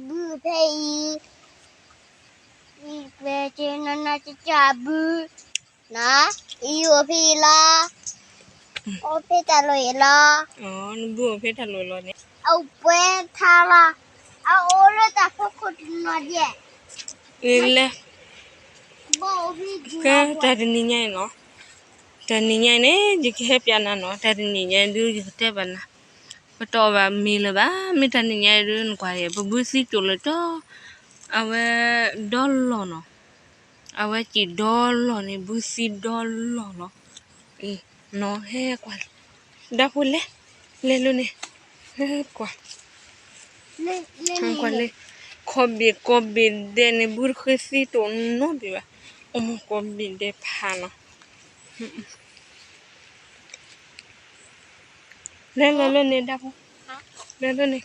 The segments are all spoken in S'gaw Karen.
ဘုဖဲအံၤ, အံၤဖဲက့ၤနနကကဘု, နအံၤအိၣ်ဖဲအံၤလီၤ, အိၣ်ဖဲတၢ်လိၣ်အံၤလီၤ, နဘုအိၣ်ဖဲတၢ်လိၣ်လီၤန့ၣ်, အပှဲၤထါလီၤ, အအိၣ်လၢတၢ်ဖိခိၣ်တနီၤဒဲး, လဲၤ, ကဲတၢ်တနံၤညါအံၤနီၤ, တၢ်နံၤညါအံၤန့ၣ် ယကဟဲပျးနၤနီၤ, တၢ်တနံၤညါအံၤဒုး ယကတဲဘၣ်နၤ ပတအီၣ်ဘၣ်မ့ၤလၢၤဘၣ်, မ့ၢ်တၢ်နံၤညါအံၤဒုး နကွၢ်ယဲ ပဘုသံကၠိၣ်လၢကၠီ, အဝဲဒီလီၢ်နီၤ, အဝဲစံၣ်ဒီလီၢ်န့ၣ် ဘုသံဒီလီၢ်လီၤ, နီၤဟဲကွၢ်လံ, ဒၣ်ဖိလဲၤ, လဲၤလၢန့ၣ်, ကွၢ်, ကွၢ်လၢ, ခီဘ့ၣ်ကီဘ့ၣ်ဒဲးန့ၣ် ဘုတဃ့သံတအိၣ်နီတဘ့ၣ်ဘၣ်, အိၣ်မူကီဘ့ၣ်ဒဲးဖးနီၤ လဲၤလၢလၢန့ၣ်ဒၣ်ဖိ, လဲၤလၢန့ၣ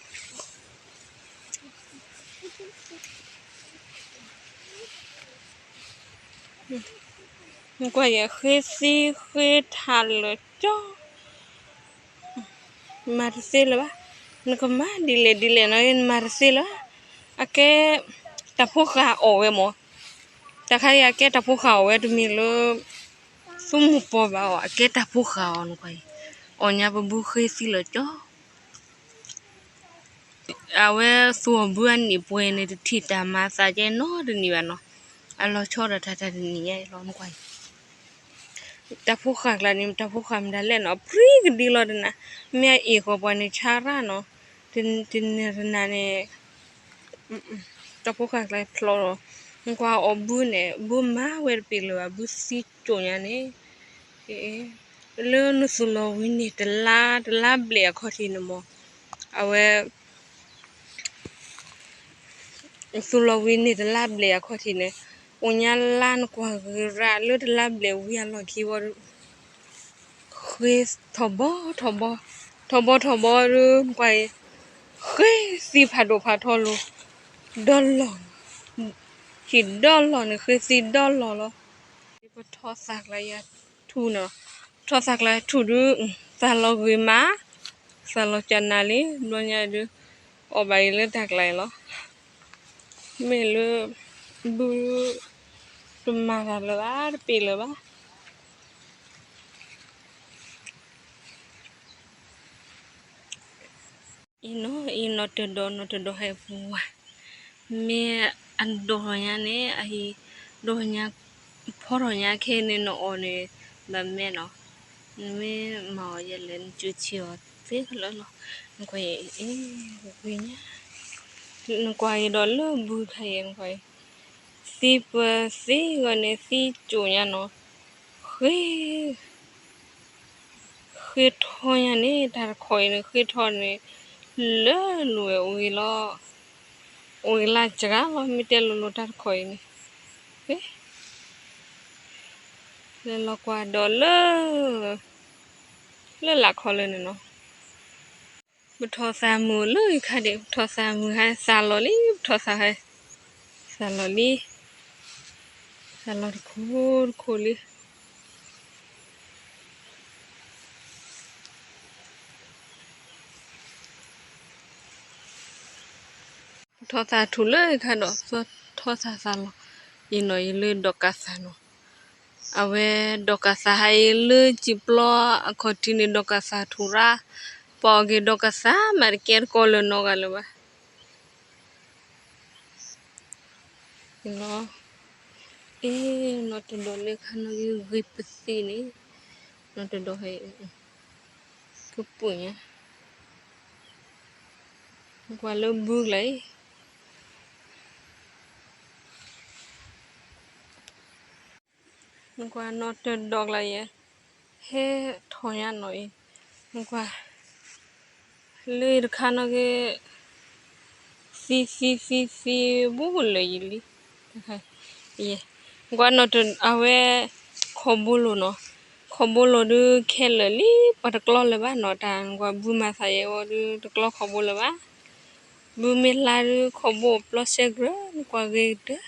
်, ကွၢ်ယဲ ဃ့သံဃ့ထးလၢာ်ကၠီ, မၤတသ့လၢၤဘၣ်, နကမၤဒ်လဲၣ်ဒ်လဲၣ်နီၤ နမၤတသ့လၢၤဘၣ်, အကဲ, တၢ်ဖိဃာ်အီၣ်ဝဲမး, တၢ်ခါအံၤအကဲတၢ်ဖိဃာ်အီၣ်ဝဲတမ့ၢ်လၢ သူမုၢ်ပီၢ်ဘၣ်အီၤ အကဲတၢ်ဖိဃာ်အီၤနကွၢ်အံၤ, အီၣ်ညါပဘုဃ့သံလၢာ်ကၠီ, အဝဲသူၣ်အီၣ်ဘုအနံၣ်ပှဲၤန့ၣ် တထံၣ်တၢ်မၤသးကဲနီတနံၤဘၣ်နီၤ, အလီၤဆီဒၣ်တၢ်တၢ်တနံၤညါအံၤလီၤနကွၢ်အံၤ, တၢ်ဖိဃာ်ကျါန့ၣ် တၢ်ဖိဃာ်မတၤလဲၣ်နီၤ ပြံကဒံလီၤတနၤ, မ့ၢ်အအ့ၣ်ဃီၤပှၤန့ၣ်ဆါရၣ်နီၤ, တနၤတနၤန့ၣ် တၢ်ဖိဃာ်ကျါဖျိလီၤ, နကွၢ်အီၣ်ဘုန့ၣ် ဘုမၤဝဲတပ့ၤလၢၤဘၣ် ဘုသံကၠိၣ်ညါန့ၣ်, လၢနသူၣ်လီၤဝံၤန့ၣ် တလါ တလါဘျဲၣ်အခီၣ်ထံးန့ၣ်မး, အဝဲ သူၣ်လီၤဝံၤန့ၣ် တလါဘျဲၣ်အခီၣ်ထံးန့ၣ်, အိၣ်ညါလါနကွၢ်ဂ့ၤရၣ်လၢတလါဘျဲၣ်ဝံၤအလီၢ်ခံဝံၤဒီး ဃ့ထီၣ်ဘီထီၣ်ဘီ, ထီၣ်ဘီထီၣ်ဘီဒီး နကွၢ်အံၤ, ဃ့သံဖးဒိၣ်ဖးထီလီၤ, ဒီလီၢ်, ဟံၣ်ဒီလီၢ်န့ၣ် ဃ့သံဒီလီၢ်လီၤ, ပထီၣ်သးကျါယၤထူၣ်နီၤ, ပထီၣ်သးကျါထူၣ်ဒုး, သးလီၤဂ့ၤမး, သးလီၤကနၤလံ ဘျီညါဒုး, အီၣ်ဘၣ်အံၤလၢတၢ်ကျါအံၤလီၤ, မ့ၢ်လၢ, ဘု, တမၤတၢ်လၢၤဘၣ် တပ့ၤလၢၤဘၣ် အံၤနီၤ အံၤနီၢ်တဒီး နီၢ်တဒီးဟဲပူၤဝါ, မ့ၢ်အဒိၣ်ထီၣ်ညါန့ၣ် အဟံၣ်ဒိၣ်ညါ ဖီထီၣ်ညါခဲအံၤန့ၣ် နအီၣ်န့ၣ် ဘၣ်မဲနီၤ, နမ့ၢ်မၤအီၤယဲလဲၣ် နစူးဆံးအီၤသ့ကလၢာ်လီၤ, နကွၢ်အံၤ အ့ၣ် ဝံၤညါ, နကွၢ်အံၤဒီးလၢဘုခါအံၤ နကွၢ်အံၤ, သံပၢၤသံဂီၤန့ၣ် သံကၠိၣ်ညါနီၤ, ဃ့ ဃ့ထီညါန့ၣ် တၢ်တခီအံၤန့ၣ် ဃ့ထီန့ၣ် လၢလိၤဝဲအိၣ်ဂ့ၤလီၤ, အိၣ်ဂ့ၤလၢစှၤလီၤ မ့ၢ်တဲလိၤလိၤတၢ်တခီအံၤန့ၣ်, လဲၤလီၤကွၢ်ဒီးလၢ, လၢလာ်ခီလၢန့ၣ်နီၤ, ပထီၣ်သးမုာ်လၢခါဒံး ပထီၣ်သးမုာ်ဟဲသးလီၤလံ ပထီၣ်သးဟဲ, သးလီၤလံ, သးလီၤတခိၣ်တခိၣ်လံ ထီၣ်သးထူၣ်လၢခါဒီး ထီၣ်သးသးလီၤ, အံၤနီၤ ယလၢဒီးကးသးနီၤ, အဝဲဒီးကးသးဟဲအံၤလၢစံာ်ပျီအခီၣ်ထံးန့ၣ် ဒီးကးသးထူၣ်ရၣ်, ပှၤအီၣ်က့ၤဒီးကးသးမးတကဲတကီလၢၤနီတဂၤလၢၤဘၣ် နီၤ, အ့ၣ် နီၢ်တဒီးလၢခါနီၣ်ဂံၢ်ဂ့ၤပသံန့ၣ်, နီၢ်တဒီးဟဲ, ကပူၤညါ, ကွၢ်လၢဘုကျါအံၤ, နကွၢ်နီၢ်တဒီးကျါယဲ, ဟဲထီၣ်ညါနီၤအံၤ, နကွၢ်, လၢတခါနီၣ်ဂ့ၤ, သံသံသံသံ ဘူးလၢာ်ယံၤလံ, ယဲ, နကွၢ်နီၢ်တ, အဝဲ, ခီဘိလိၤနီၤ, ခီဘိလိၤဒုးခဲလၢာ်လံ ပှၤတကျီလၢၤဘၣ်နီၤ တၢ်နကွၢ်ဘုမၤသးယဲအီၤဒုးတကျီခီဘိလၢၤဘၣ်, ဘုမ့ၢ်လါဒုးခီဘိပျီစဲကြၢး နကွၢ်ဂ့ၤကတၢၢ်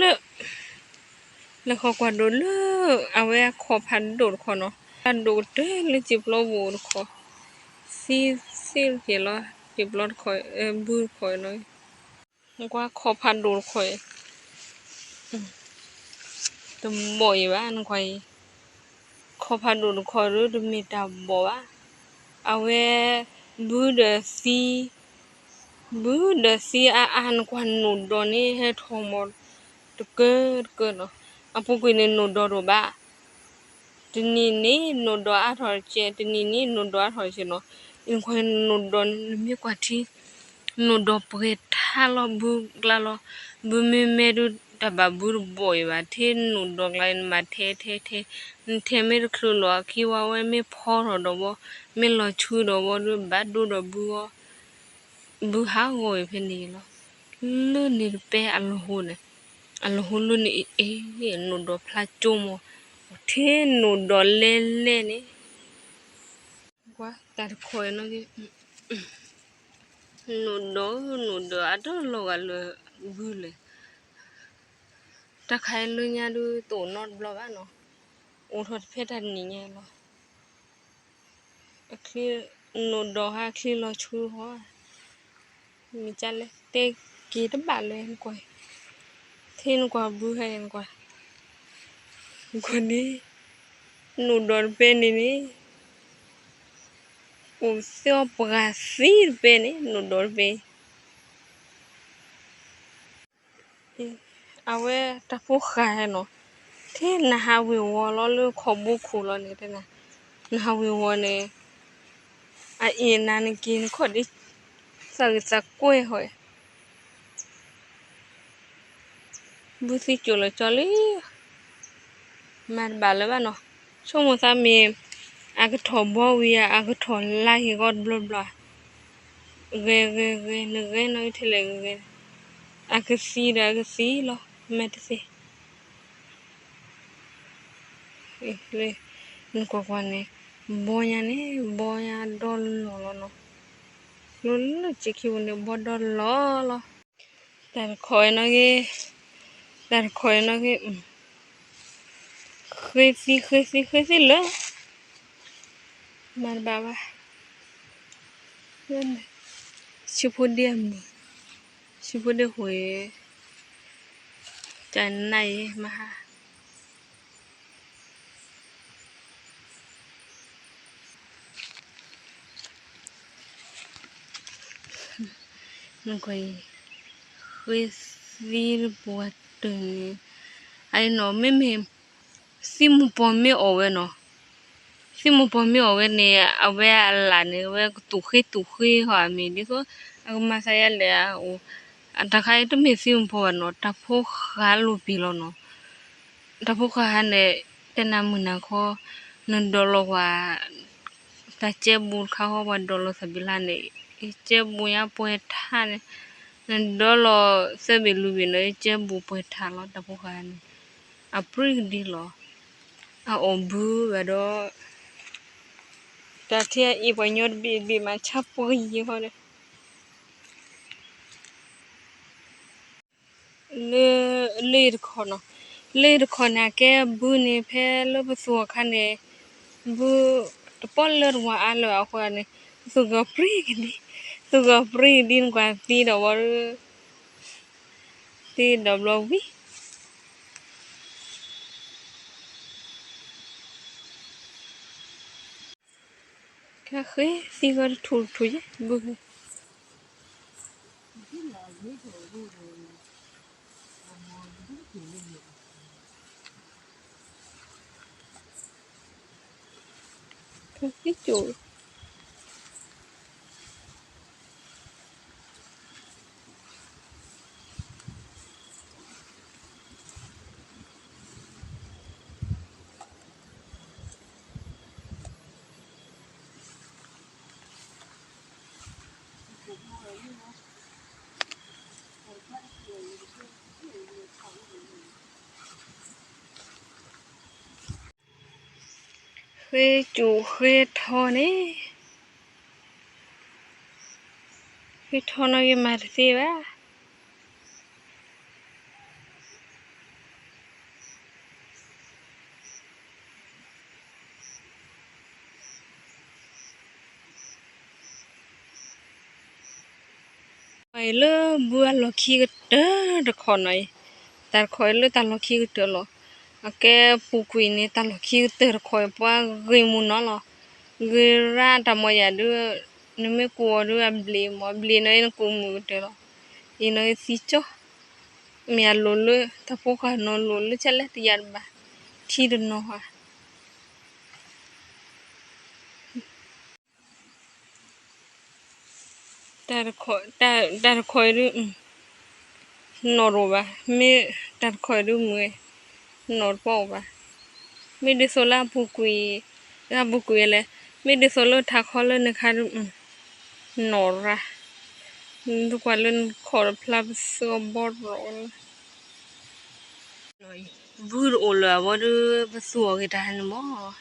လၢ, လဲၤဃီကွၢ်ဒိၣ်လၢ, အဝဲအခီၣ်ဖးဒိၣ်တခီနီၤ, တၢ်ဒိၣ်ကတၢၢ်လၢစံာ်ပျီပူၤတခီ, သံသ့ၣ်က့ၤလီၤ စံာ်ပျီတခီ, ဘုတခီနီၤ, နကွၢ်ခီၣ်ဖးဒိၣ်တခီအံၤ, တဘီၣ်အံၤဘၣ် နကွၢ်အံၤ, ခီၣ်ဖးဒိၣ်တခီဒီးတမ့ၢ်တၢ်ဘီၣ်ဘၣ်, အဝဲ ဘုဒီးသံ ဘုဒီးသံအါအါ နကွၢ်နိၣ်ဒီးန့ၣ် ဟဲထီၣ်မီၤ တကၢတကၢနီၤ, အပူၤကွံာ်န့ၣ်နိၣ်ဒီးတအိၣ်ဘၣ်, တနံၤန့ၣ်နိၣ်ဒီးအါထီၣ်တကဲး တနံၤန့ၣ်နိၣ်ဒီးအါထီၣ်တကဲးနီၤ, နကွၢ်နိၣ်ဒီးန့ၣ် နမ့ၢ်ကွၢ်ထံ နိၣ်ဒီးပှဲၤထါလီၤ ဘုကျါလီၤ, ဘုမ့ၢ်မဲဒုးတၢ်ဘၣ်ဘုတဘီၣ်အံၤဘၣ်, ထဲနိၣ်ဒီးကျါအံၤ နဘၣ်ထဲထဲထဲ, နထဲမ့ၢ်တချုးလီၤအခံဝဲ အဝဲမ့ၢ်ဖီထီၣ်ဒီးဘီ, မ့ၢ်လီၤဆူဒီးဘီဒီး ဘၣ်ဒိဒီးဘုအီၤ, ဘုဟးဂီၤအံၤဖဲန့ၣ်လီၤ, လၢန့ၣ်တပဲအလီၢ်ဟိန့ၣ်, အလီၢ်ဟိလၢန့ၣ်အ့ၣ် နိၣ်ဒီးဖျါကၠိမီၤ, ထဲနိၣ်ဒီးလဲလဲန့ၣ် ကွၢ်တၢ်တခီနီၤက့, နိၣ်ဒီး နိၣ်ဒီးအတလီၤဂာ်လၢဘုလဲၣ်, တၢ်ခါအံၤလၢညါဒုးတအိၣ်နီတဘျီဘၣ်နီၤ, အိၣ်ထီၣ်တဖဲတၢ်နံၤညါလီၤ, အချံ, နိၣ်ဒီးဟးချံလီၤဆူဟီ, မ့ၢ်ကလဲၣ် တဲက့ၤတဘၣ်လၢနကွၢ်, ထဲနကွၢ်ဘုဟဲနကွၢ်, နကွၢ်န့ၣ်, နိၣ်ဒီးတပဲန့ၣ်န့ၣ် အိၣ်သ့အီၤပှၤသံတပဲန့ၣ် နိၣ်ဒီးတပဲ, အဝဲတၢ်ဖိဃာ်နီၤ, ထဲနဟးဝ့ၤဝီၤလီၤလၢခီၣ်ဘိခိၣ်လီၤန့ၣ်, နဟးဝ့ၤဝီၤန့ၣ်, အအ့ၣ်နၤနက့ၤနခီၣ်ဒ့, သးဂ့ၤသးကွဲဟီ, ဘုသံကၠိၣ်လီၤကၠီလံ မၤတဘၣ်လၢၤဘၣ်နီၤ, ဆိကမိၣ်သးမ့ၢ် အကထီၣ်ဘီဝံၤဧါ အကထီၣ်လါဟ့ၣ်ဂီၤတဘျီဘျီ, ဂဲၤဂဲၤဂဲၤ နဂဲၤနီၤထဲလဲၣ်ဂဲၤဂဲၤ, အကသံဒီးအကသံလီၤ မၤတသ့, နကွၢ်ကွၢ်န့ၣ်, ဘီညါန့ၣ် ဘီညါဒီလီၢ်လီၤနီၤ, လၢလၢစ့ခံပူၤန့ၣ် ဘီဒီလီၢ်လီၤ. တၢ်တခီနီၣ်ဂ့ၤ, တၢ်တခီနီၣ်ဂ့ၤ, ဃ့သံ ဃ့သံ ဃ့သံလၢာ်, မၤတဘၣ်ဘၣ်, ဆံဖိဒ့အမုာ်, ဆံဖိဒ့ဟူး, တနံၤအံၤမဟါ နကွၢ်အံၤ, ဃ့သံတပှၤတၢၢ်န့ၣ်, အအံၤနီၤ မ့မ့ၢ် သံမူၤပှီၤမ့ၢ်အီၣ်ဝဲနီၤ, သံမူၤပှီၤမ့ၢ်အီၣ်ဝဲန့ၣ် အဝဲအလၣ်န့ၣ် အဝဲကတူၢ်ဃ့တူၢ်ဃ့ဟီ အမ့ၢ်ဒ်သိး အကမၤသးယါလဲၣ်အအိၣ်, တၢ်ခါအံၤတမ့ၢ်သံမူၤပှီၤဘၣ်နီၤ တၢ်ဖိဃာ်လိာ်ပံာ်လီၤနီၤ, တၢ်ဖိဃာ်ဟါန့ၣ် တဲနၤမုၢ်နၤခီ, နဒိးလီၤကွၢ် တၢ်ကဲဘူးတခါဃီ ပှၤဒိးလီၤသးဘံလါန့ၣ်, ကဲဘူးညါပှဲၤထါန့ၣ်, နဒိးလီၤသၢဘ့ၣ်လွံၢ်ဘ့ၣ်န့ၣ် ကဲဘူးပှဲၤထါလီၤ တၢ်ဖိဃာ်န့ၣ်, အပြံကဒံလီၤ, အအီၣ်ဘုဘၣ်ဒီး, တၢ်ထဲအအံၤပှၤညီတဘ့ၣ်ဘ့ၣ်မး ဆါပှဲၤယံၤဃီဒီး လၢ, လၢတခီနီၤ, လၢတခီန့ၣ် အကဲဘုန့ၣ် ဖဲလၢပသူၣ်အခါန့ၣ်, ဘုတပီၢ်လၢတဝၤအါလၢၤအဃိန့ၣ်, သူၣ်ဂီၤပြံကဒံ, သူၣ်ဂီၤပြံကဒံ နကွၢ်သံဒီးဝဲ, သံဒီးဘျီဝံၤ ကဃ့သံဂီၤတထူၣ်တထူၣ်ယဲ ဘုဃ့, ကဃ့ကၠိၣ်ဃ့ကၠိၣ်ဃ့ထီန့ၣ်, ဃ့ထီနီၣ်ဂ့ၤမၤတသ့ဘၣ်. လၢဘုအလီၢ်ခံကတၢၢ်တခီနီၤအံၤ, တၢ်တခီအံၤလၢတၢ်လီၢ်ခံကတၢၢ်လီၤ. အကဲပူၤကွံာ်န့ၣ် တၢ်လီၢ်ခံကတၢၢ်တခီအံၤ ပှၤဂ့ၤမူနီၤလီၤ. ဂ့ၤရၣ်တၢ်မီၢ်ယၤဒုး, နမ့ၢ်ကူးအီၤဒုးအဘျ့မီၢ် အဘျ့နီၤအံၤ နကူးမုာ်ကတၢၢ်လီၤ. အံၤနီၤအံၤသံကၠီ, မ့ၢ်အလိၤလၢ တၢ်ဖိဃာ်နီၤလိၤလၢကလဲၣ်တယၤတဘၣ်, ထံတနီၤဧါ တၢ်တခီအံၤဒုး နီၢ်တအိၣ်ဘၣ်, မ့ၢ်တၢ်တခီအံၤဒုးမုာ်, နီၢ်တပီၢ်အိၣ်ဘၣ်. မ့ၢ်ဒ်သိးလၢအပူၤကွံာ်, လၢအပူၤကွံာ်လဲၣ်, မ့ၢ်ဒ်သိးလၢထးခီလၢနခါဒုး နီၢ်ရၣ်, နကွၢ်လၢနခီၣ်တဖျါပသၢဘီရီၣ်လၢ ဘုတအိၣ်လၢၤအဝဲဒုး ပသူအီၤက့ၤတၢ်ခါန့ၣ်မီၢ်,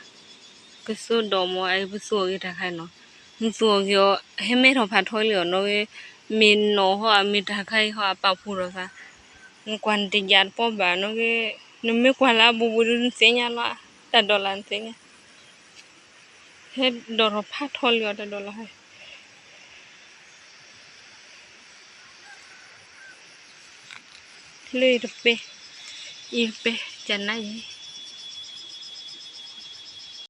ကသိဒီးမီၢ် အပသူအီၤက့ၤတၢ်ခါနီၤ, နသူအီၤက့ၤအီၤ ဟဲမဲထီၣ်ဖးထီလံအီၤနီၤဂ့ၤ, မ့ၢ်နီၢ်ဟီ မ့ၢ်တၢ်ခါအံၤဟီ အပာ်ဖှိၣ်ထီၣ်သး, နကွၢ်နတယၤတပီၢ်ဘၣ်နီၤဂ့ၤ, နမ့ၢ်ကွၢ်လၢအဘူးဘူးဒုးနသ့ၣ်ညါလီၤ, တၢ်ဒီလၢနသ့ၣ်ညါ, ဟဲဒီးထီၣ်ဖးထီလံအီၤတၢ်ဒီလၢ လၢအံၤတပဲ, အံၤတပဲ ကနါအံၤ